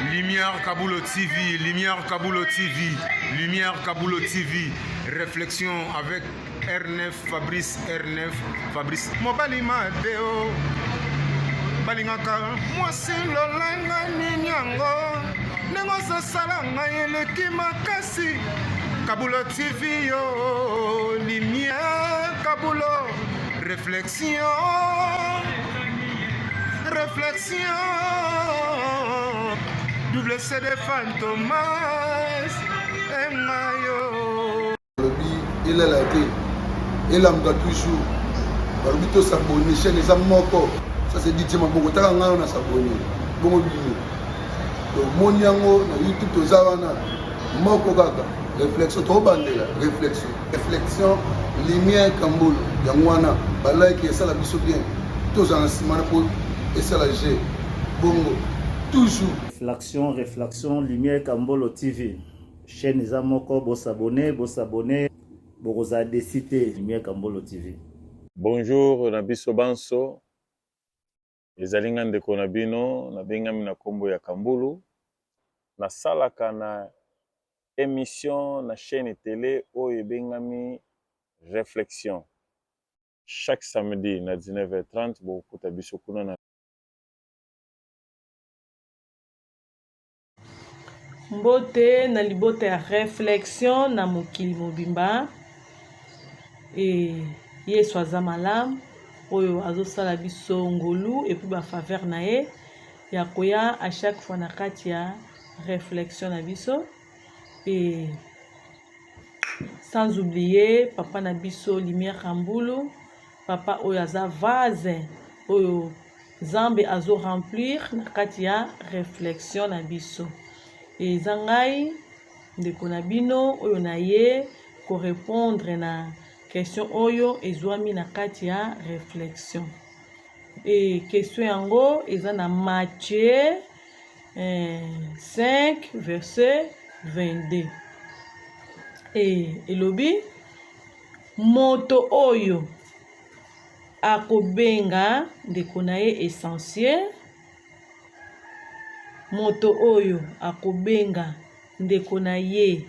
Lumière Kabulo TV, Lumière Kabulo TV, Lumière Kabulo TV, réflexion avec R9 Fabrice R9 Fabrice mobali mabe o balingaka mwasi lolanga nini yango ndenge ozosala ngai eleki makasi Kabulo TV yo Lumière Kabulo réflexion réflexion double CD Fantomas engayo balobi elala te elamuka toujours balobi tosabone chaîne eza moko ça c'est DJ maboko taka ngai na sabone bongo bino tomoni yango na youtube toza wana moko kaka réflexion tobandela réflexion réflexion lumière kambolo yango wana balike esala biso bien tozala na nsima na mpo esala g bongo toujours Réflexion, réflexion, Lumière Kambolo TV. Chaîne eza moko, bosabone, bosabone, bokozala déçu te. Lumière Kambolo TV. Bonjour na biso banso, ezali nga ndeko na bino, nabengami na kombo ya Kambulu. Nasalaka na emission na chaîne tele oyo ebengami Reflexion. Chaque samedi na 19h30 bokokuta biso kuna na Mbote na libota ya reflexion na mokili mobimba e Yesu aza malamu oyo azosala biso ngolu epuis ba faveur na ye ya koya à chaque fois na kati ya reflexion na biso e sans oublier papa na biso lumière Kambulu papa oyo aza vase oyo Nzambe azo remplir na kati ya reflexion na biso. Eza ngai ndeko na bino oyo na ye ko répondre na question oyo ezwami na kati ya reflexion. E question yango eza na Matthieu eh, 5 verset 22. E elobi moto oyo Akobenga ndeko na ye essentiel. Moto oyo akobenga ndeko na ye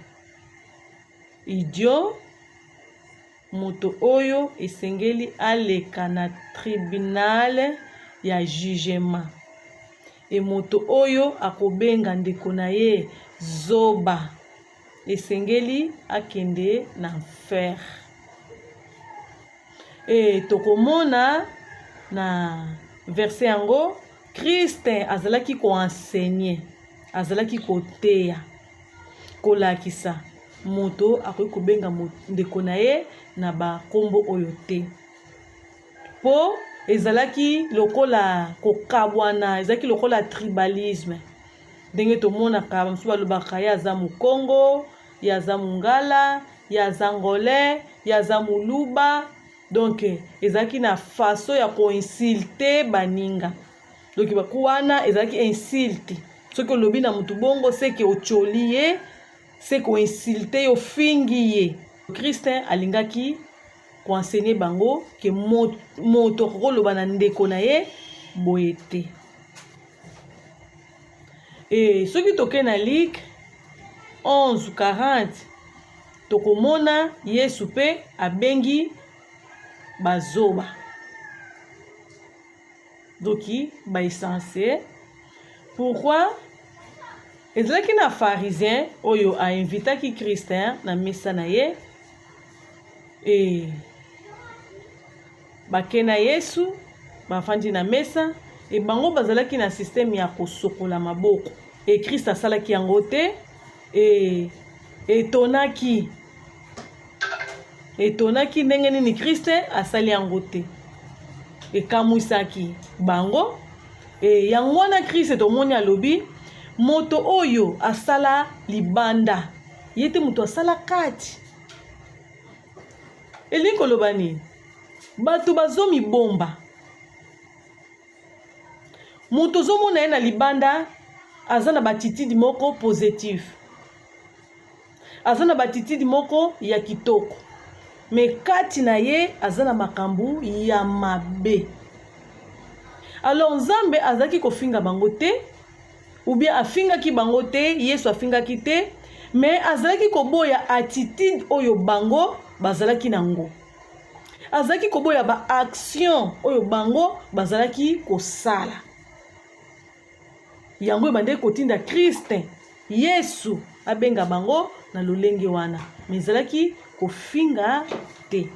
idiot. Moto oyo esengeli aleka na tribunal ya jugement. Et moto oyo akobenga ndeko na ye zoba esengeli akende na enfer. E tokomona na verse yango Christ azalaki ko enseigner, azalaki koteya, kolakisa moto akoki kobenga ndeko na ye na bakombo oyo te, po ezalaki lokola kokabwana, ezalaki lokola tribalisme ndenge tomonaka bamosusu balobaka ye aza mokongo, ye aza mongala, ye aza angolais, ye aza moluba. Donc ezalaki na façon ya koinsulte baninga. Donc wana ezalaki insulte. Soki olobi na motu bongo seke otioli ye, seke oinsulte ye, ofingi ye. Christ alingaki koenseigner bango ke moto akoki koloba na ndeko na ye boye te. E soki toke na Luc 11:40 tokomona Yesu pe abengi bazoba, donc ba insense. Pourquoi? Ezalaki na pharisien oyo a invitaki Christ na mesa na ye e bake na Yesu bafandi na mesa e bango bazalaki na système ya kosokola maboko e Christ asalaki yango te e etonaki etonaki ndenge nini Christ asali yango te, ekamwisaki bango. E yango wana Christ tomoni alobi moto oyo asala libanda ye te moto asala kati. Elingi koloba nini? Bato bazomibomba, moto ozomona ye na libanda aza na batitude moko positive, aza na batitude moko ya kitoko, me kati na ye aza na makambo ya mabe. Alors Nzambe azalaki kofinga bango te. Ou bien afingaki bango te, Yesu afingaki te, mais azalaki koboya attitude oyo bango bazalaki nango. Azalaki koboya ba action oyo bango bazalaki kosala. Yango ebandaki kotinda Christ Yesu abenga bango na lolenge wana, mais ezalaki kofinga te.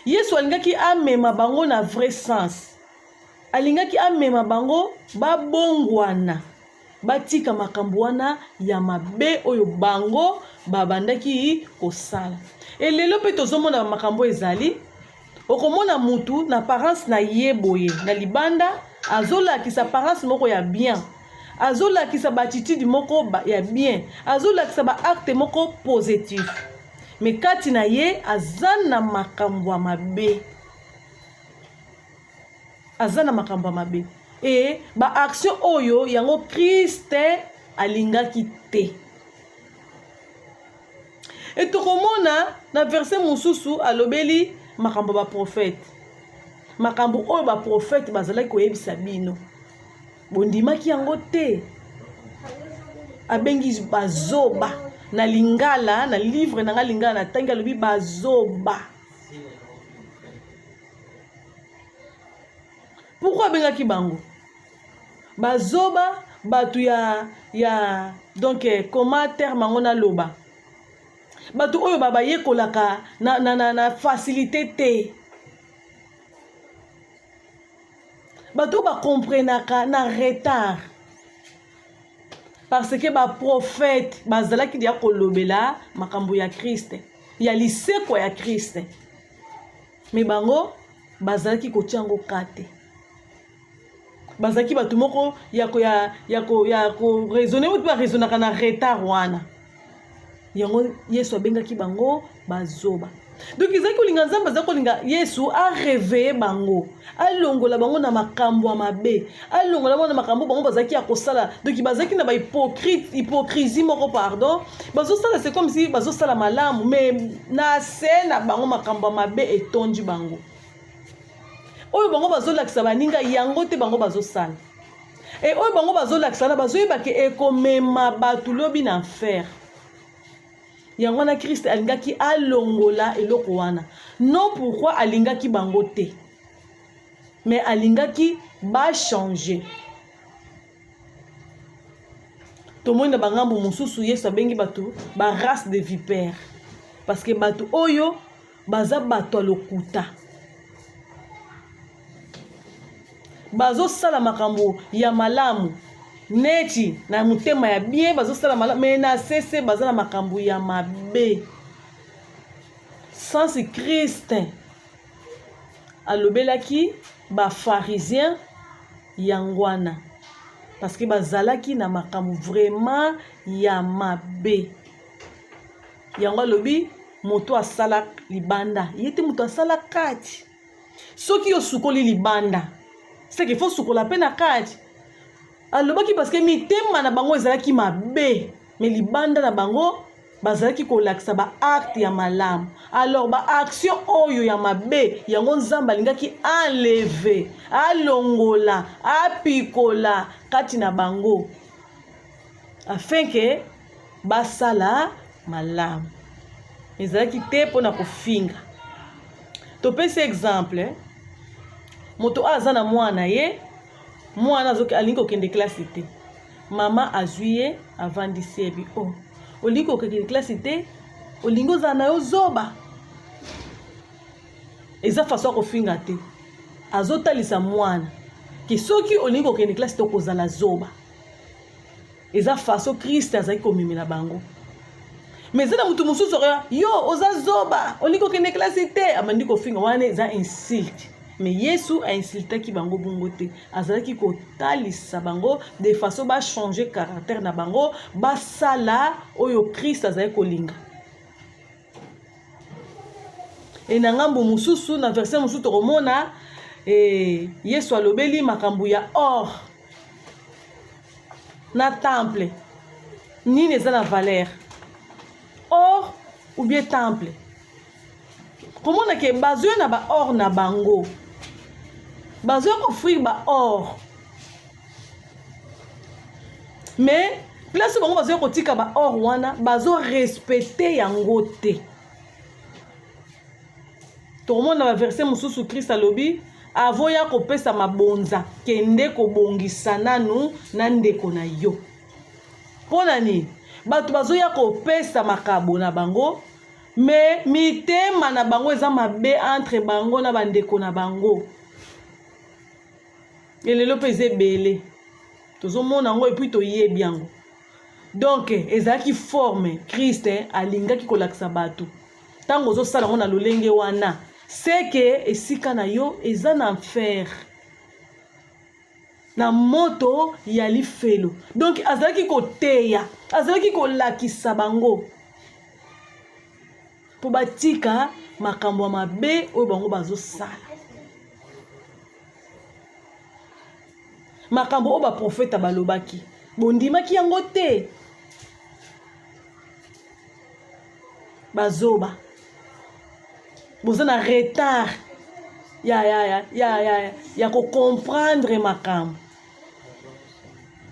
Yesu alingaki amema bango na vrai sens. Alingaki amema bango babongwana, batika makambo wana ya mabe oyo bango babandaki kosala. E lelo mpe tozomona makambo ezali okomona mutu na apparence na ye boye na libanda azolakisa apparence moko ya bien azolakisa ba attitude moko ya bien azolakisa ba acte moko positif me kati na ye aza na makambo ya mabe aza na makambo ya mabe e ba action oyo yango kriste alingaki te E tokomona na verse mosusu alobeli makambo ya baprofete, makambo oyo baprofete bazalaki koyebisa bino, bondimaki yango te. Abengi bazoba na lingala, na livre na nga lingala natangi, alobi bazoba. Pourquoi abengaki bango bazoba? Bato ya ya donc eh, comment terme yango naloba, bato oyo bayekolaka na, na, na, na facilité te, bato oyo bakomprenaka na retard, parce que baprofete bazalaki deya kolobela makambo ya Kriste, ya lisekwa ya Kriste, me bango bazalaki kotia yango ka te. Bazalaki bato moko ya ko ya ya ko ya ko raisonner, oyo ba raisonnaka na retard wana. Yango Yesu abengaki bango bazoba. Donc ezalaki kolinga Nzambe, azalaki kolinga Yesu a réveille bango, alongola bango na makambo ya mabe, alongola bango na makambo bango bazalaki ya kosala. Donc bazalaki na ba hypocrite, hypocrisie moko, pardon, bazosala c'est comme si bazosala malamu, mais na se na bango makambo ya mabe etondi bango. Oyo bango bazolakisa baninga yango te bango bazosala. E oyo bango bazolakisa wana bazoyeba ke ekomema bato lobi na enfer. Yango wana Christ alingaki alongola eloko wana. Non pourquoi alingaki bango te, mais alingaki bachanger. Tomoni na bangambo mosusu Yesu abengi bato ba race de vipère, parce que bato oyo baza bato ya lokuta, bazosala makambo ya malamu neti na motema ya bien, bazosala malamu me na sese baza na makambo ya mabe. Sans Christ alobelaki bafarisien yango wana, parce que bazalaki na makambo vraiment ya mabe. Yango alobi moto asala libanda ye te, moto asala kati. Soki osukoli libanda, c'est qu'il faut sukola mpe na kati. Alobaki parce que mitema na bango ezalaki mabe, me libanda na bango bazalaki kolakisa ba acte ya malamu. Alors ba action oyo ya mabe yango Nzambe alingaki enlever, alongola, apikola kati na bango afin ke basala malamu. Ezalaki te mpona kofinga. Topesi exemple, moto oyo aza na mwana ye, mwana alingi kokende klase te, mama azwi ye avandisi ye bi oh, olingi kokende klase te, olingi ozala na yo zoba. Eza façon ya kofinga te, azotalisa mwana ke soki olingi kokende klase te okozala zoba. Eza façon Christ azalaki komemela bango. Mais eza na moto mosusu okoya yo oza zoba, olingi kokende klase te, abandi kofinga, wana eza insulte. Mais Yesu ainsultaki bango bongo te, azalaki kotalisa bango de façon bachanger caractère na bango, basala oyo Christ azalaki kolinga. E na ngambo mosusu, na verset mosusu tokomona e, Yesu alobeli makambo ya or na temple. Nini eza na valeur, or ou bien temple? Komona ke bazoya na ba or na bango, bazoya koffrir ba or. Mais place bango bazoya kotika ba or wana, bazo respecte yango te. Tokomona ba verset mosusu Christ alobi avant ya kopesa mabonza, kende kobongisa nanu na ndeko na yo. Mpo na nini bato bazoya kopesa makabo na bango, me mitema na bango eza mabe entre bango na bandeko na bango? Elelo mpe eza ebele, tozomona yango epuis toyebi yango. Donc ezalaki forme Christ alingaki kolakisa bato. Ntango ozosala yango na lolenge wana, seke esika na yo eza na enfer, na moto ya lifelo. Donc azalaki koteya, azalaki kolakisa bango mpo batika makambo ya mabe oyo bango bazosala, makambo oyo baprofeta balobaki, bondimaki yango te. Bazoba, boza na retard ya kocomprendre makambo,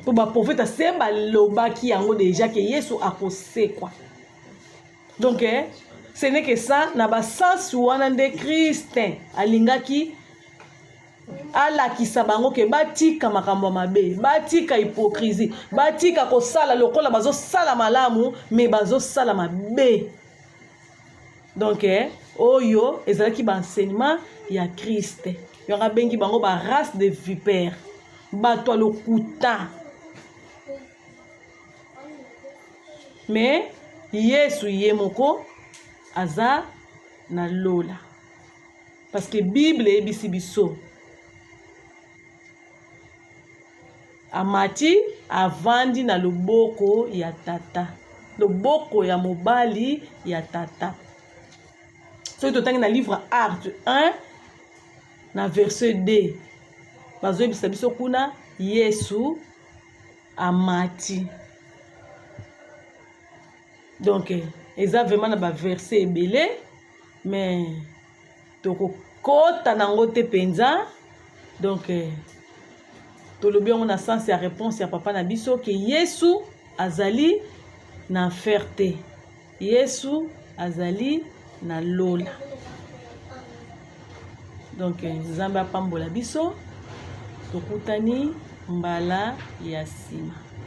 mpo baprofeta se balobaki yango deja ke Yesu akosekwa. Donc ce n'est que ça, na basansi wana nde Christ alingaki alakisa bango ke batika makambo ya mabe, batika hypocrisie, batika kosala lokola bazosala malamu me bazosala mabe. Donc oyo ezalaki baenseignement ya Christ. Yango abengi bango ba race de vipère, bato ya lokuta. Me Yesu ye moko aza na lola, parce que Bible eyebisi biso amati avandi na loboko ya tata, loboko ya mobali ya tata. Soki totangi na livre Acte 1 na verset 2, bazoyebisa biso kuna Yesu amati. Donc eza vraiment na baverset ebele, mais tokokota nango te mpenza. Donc tolobi yango na sens ya réponse ya papa na biso ke Yesu azali na enfer te, Yesu azali na lola. Donc Nzambe apambola biso, tokutani mbala ya nsima.